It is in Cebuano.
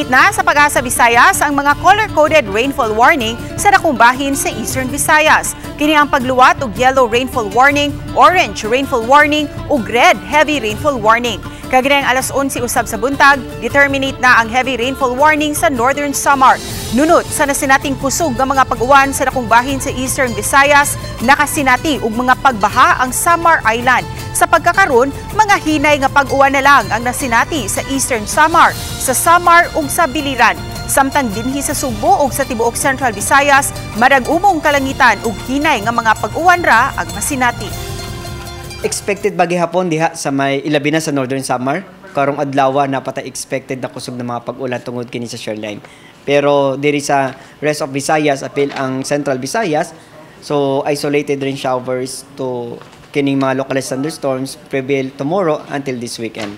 Determinate na sa Pag-asa Visayas ang mga color-coded rainfall warning sa dakong bahin sa Eastern Visayas. Kini ang pagluwat og yellow rainfall warning, orange rainfall warning ug red heavy rainfall warning. Kaganang alas 11 usab sa buntag, determinate na ang heavy rainfall warning sa Northern Samar. Nunot sa nasinating kusog nga mga pag-uwan sa dakong bahin sa Eastern Visayas, nakasinati og mga pagbaha ang Samar Island. Sa pagkakaron, mga hinay nga pag-uwan na lang ang nasinati sa Eastern Samar, sa Samar ug sa Biliran. Samtang dinhi sa Sugbo ug sa tibuok Central Visayas, madag-umong kalangitan ug hinay nga mga pag-uwan ra ang masinati. Expected ba gihapon diha sa may ilabi na sa Northern Samar? Karong adlaw napata expected na kusog na mga pag-ulan tungod kini sa shear line. Pero diri sa rest of Visayas, apil ang Central Visayas, so isolated rain showers to kining mga localized thunderstorms prevail tomorrow until this weekend.